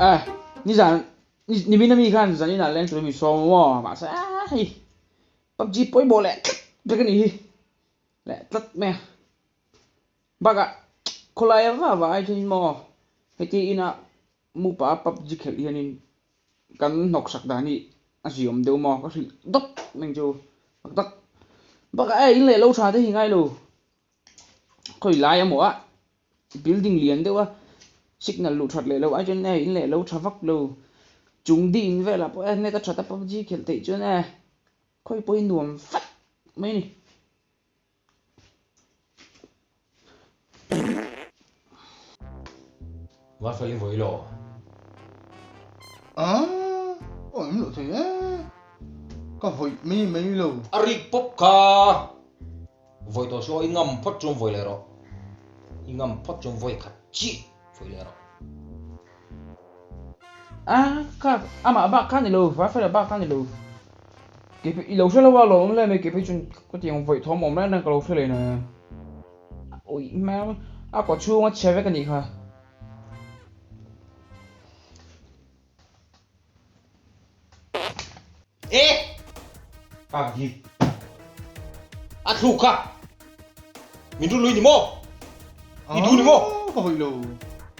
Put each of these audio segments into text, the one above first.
Eh, nizan nimin ami khan zanin ah leng tur mi sawm maw mahse hei PUBG pawimawh leh tlat vek a nih hi leh tlat mai a bakah khawlai a va va ai chuanin maw heti inah mupa PUBG khelh hianin kan hnawk sak dan hi a ziawm deuh maw ka hrilh dawp mai chu tak tak bakah eh in leh lo tha te hi ngai lo khawi lai a maw a building lian deuh a signal luh that leh loh ai chuan e in leh lo tha vak lo chung ding velah pawh e net a that a PUBG khelh theih chuan e khawi pawh hi nuam fat mai a ni. Varfel i vawi lo. A aw em loh thei e ka vawi mai mai lo. A rik pawp kha vawi tawh suh aw i ngam phawt chuan vawi leh rawh. I ngam phawt chuan vawi khat chiah vawi leh rawh. A kha amah bak kha ni lo Varfela bak kha ni lo. Kei i lo hre lo a lawm le mai kei phei chuan ka ti ang vawi thawm awm reng reng ka lo hre leh na. Ui hmel a kaw chhung a chhe vek a nih kha. E! Kak hi a thluk kha min run lui ni maw? I duh ni maw? Ka hawi lo.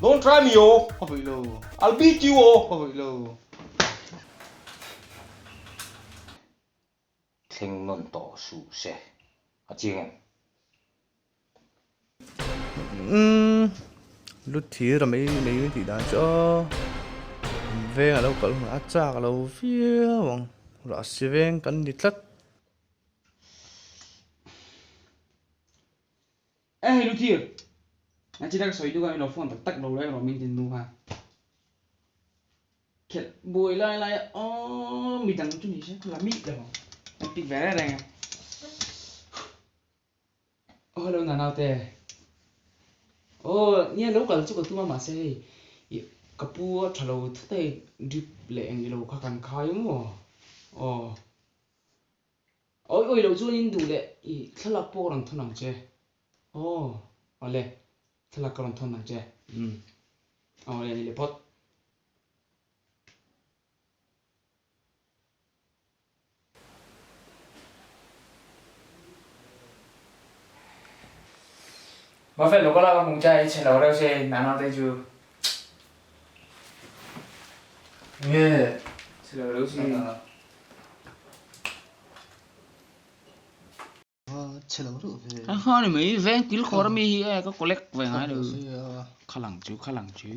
Don't try me aw. Ka hawi lo. I'll beat you aw. Ka hawi lo. Thleng nawn tawh suh se a chiang em? Umm lu thir a mai mai tih dan chu aw veng a lo kal hunah a chak lo viau ang rahsi veng kan ni tlat. E hei lu thir a china ka sawi duh kha min lo phone tak tak lo reng rawh min tin nu kha. Khelh buai lai lai a aw midang chu ni se la mi lo an pick ve reng reng a. Aw hello nana te. Aw nia lo kal chu ka tum a mahse hei ka pu a tha lo thut a hei drip leh eng ilo kha kan khai maw aw. Awi awi loh chuan in duh leh i thlalak pawh ka rawn thawn ang che. Aw awle thlalak ka rawn thawn ang che. Umm awle ni leh phawt. Mafel lo ka lak a hmung cha i chhe lo reuh se nana te chu. Nge. Chhe lo reuh si. Chhe lo reuh ve. A kha ni mai veng kil khawr ami hi e ka collect ve ngai lo. Khalang chu khalang chu.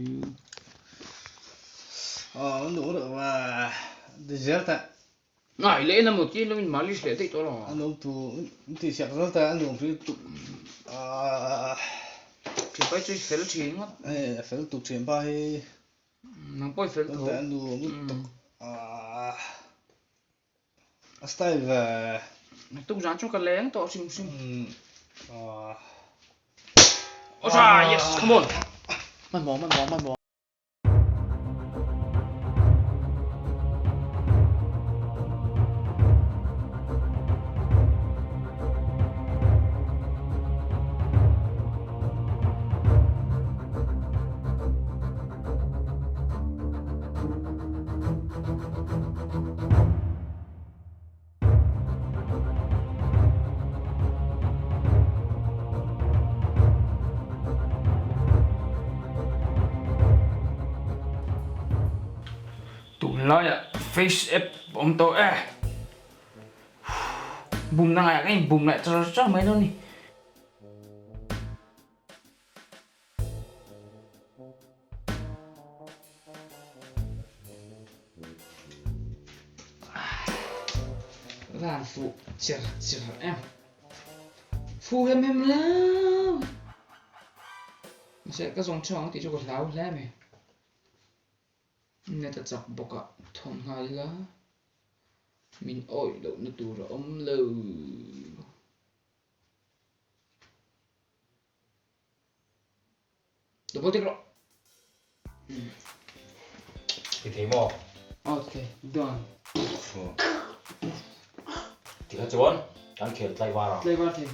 Aw an duh reuh va. Diesel ta. Ngai leh in amaw ti lo in malish leh daih tawh lo. An awm tu in ti siak zel ta an duh ri tuk. Thianpa hi chu i fel thin ngawt. Hei a fel tuk thianpa hi. Nang pawh i fel tho. An duh lutuk. A style ve. Tuk zan chu ka leng tawh hrim hrim. Aw yes come on. Hmanhmawh hmanhmawh hmanhmawh. Tunlaiah face app awm tawh e. Bumna ngaiah ka inbum leh char char mai dawn a ni. Van fuh cher cher em. Fuh hem hem lo. Mahse ka zawng chhuak ang tih chu ka hlau hle mai. Net a chak bawk a thawn nghal ila min awih lohna tur a awm lo. Double tick rawh. Ti thei maw? Okay, done. Ti kha chuan kan khel tlai var ang. Tlai var thei.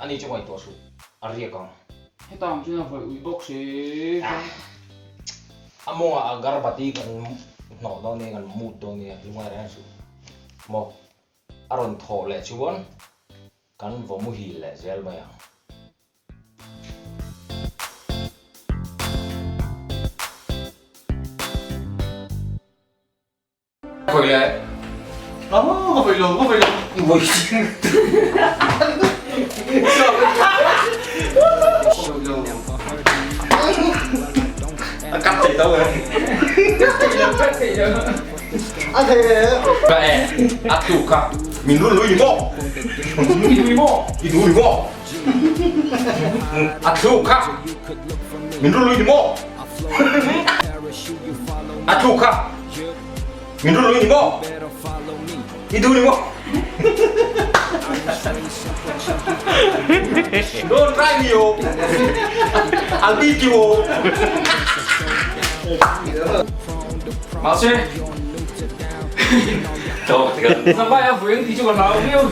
Ani chu ngaihtuah suh, a riak ang. Heta ang chuan a vawih ui bawk si. A mawngah a garbati kan hnawh dawn nia, kan mut dawn nia, lungai reng suh. Maw, a rawn thawh leh chuan kan vaw muhil leh zel mai ang. Khoi le. Ka khoi lo, ka khoi lo. Voi. A cắt thei tao rồi. A thei le. Ka e, a tu ka. Min run lui ni mo. I mo. I du ni mo. A thu kha. Min run lui ni mo. A thu kha. Min run lui ni mo. I du ni mo. Don't try me oh. I'll beat you oh. Mahse. Zambai a vui ang tih chu ka hlau viau.